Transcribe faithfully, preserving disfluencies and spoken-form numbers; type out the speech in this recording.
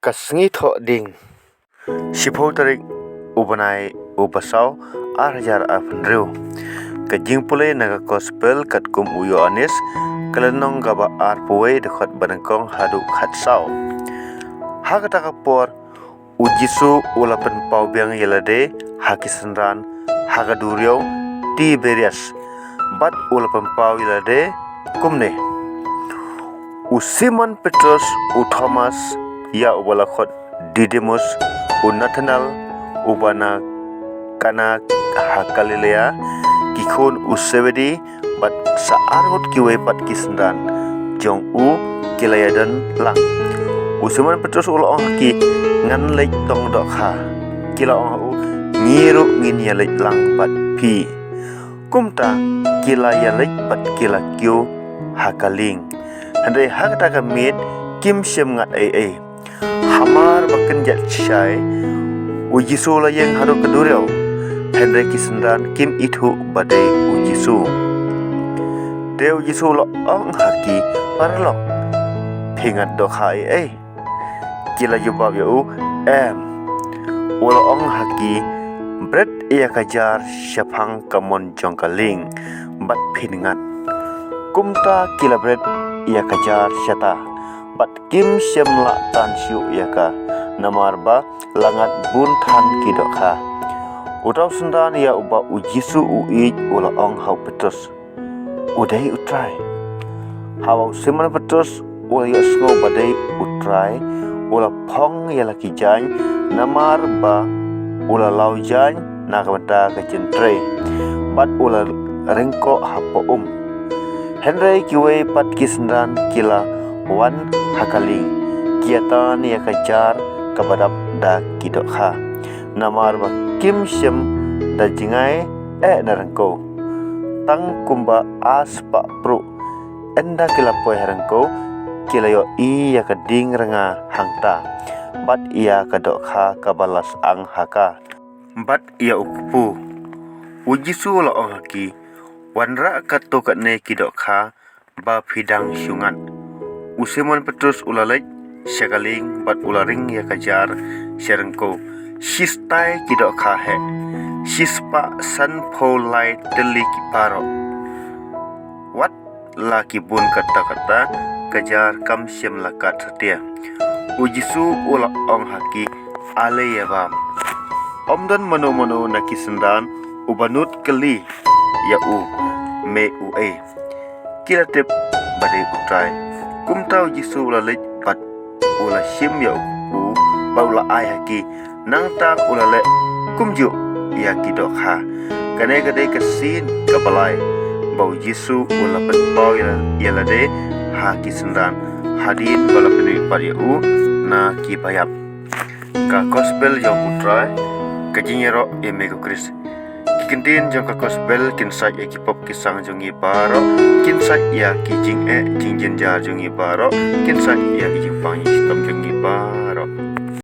Ka sngi thoh ding. Shiphew tarik u bnai u basaw, ar hajar arphew hynriew. Ka jingpule na ka gospel katkum u Ïoannis, ka lynnong kaba arphew wei, dkhot ba nyngkong haduh khatsaw. Ha kata ka por, u Jisu u la pynpaw biang ïa lade ha ki synran ha ka duriaw Tiberias, bad u la pynpaw ïa lade kumne: U Simon Petrus, u Thomas, ïa uba la khot Didimus, u Nathanael, uba na Kana ha Galilea, ki khun u Sebedi, bad sa arngut kiwei pat ki synran jong u ki la ïadon lang. U Simon Petrus u la ong ha ki: Ngan leit tong dohkha. Ki la ong ha u: Ngi ruh ngin ïaleit lang bad phi. Kumta ki la ïaleit bad ki la kiew ha ka lieng. Hynrei ha kata ka miet kim shym ngat ei ei. Hamar ba kynjat shai, u Jisu u la ïeng haduh ka duriaw, hynrei ki synran kim ithuh ba dei u Jisu. Te u Jisu u la ong ha ki: Paralok, phi ngat dohkha ei ei? Ki la jubab ïa u: Em. U la ong ha ki: Bret ïa ka jar shaphang ka mon jong ka lieng, bad phin ngat. Kumta ki la bret ïa ka jar shata, bad kim shym lah tan shuh ïa ka, namar ba la ngat bun than ki dohkha. Uta u synran ïa uba u Jisu u ïeit u la ong ha u Petrus: U dei u Trai. Haba u Simon Petrus u la ïohsngew ba dei u Trai, u la phong ïa la ki jaiñ, namar ba u la law jaiñ na ka bynta ka jingtrei, bad u la ryngkoh hapoh um. Hynrei kiwei pat ki synran ki la wan ha ka lieng, ki ïatan ïa ka jar kaba dap da ki dohkha, namar ba kim shym da jngai eh na ryngkew, tang kumba ar spah pruh. Ynda ki la poi ha ryngkew, ki la ïohi ïa ka dieng rnga hangta, bad ïa ka dohkha kaba la syang ha ka, bad ïa u kpu. U Jisu u la ong ha ki: Wanrah katto katne ki dohkha, ba phi dang shu ngat. U Simon Petrus u la leit sha ka lieng bad u la ring ïa ka jar sha ryngkew. Shi stai ki dohkha heh. Shi spah sanphew lai tylli ki parok. Wat la ki bun katta katta, ka jar kam shym la kat satia. U Jisu u la ong ha ki: Ale ïa bam. Ym don mano mano na ki synran uba nud kylli ïa u: Me uei? Ki la tip ba dei u Trai. Kumta u Jisu u la leit bad u la shim ïa u, bad u la ai ha ki. Nangta u la leh kumjuh ïa ki dohkha. Kane ka dei ka sien kaba lai ba u Jisu u la pynpaw ïa, ïa lade ha ki synran, hadien ba la pynmih pat ïa u na kiba ïap. Ka gospel jong u Trai. Ka jingïaroh ïa me ko Khrist. Ki kyntien jong ka gospel kin sait ïa ki pop ki sang jong ngi baroh, kin sait ïa ki jingeh jingjynjar jong ngi baroh, kin sait ïa ki jingpang jingshitom jong ngi baroh.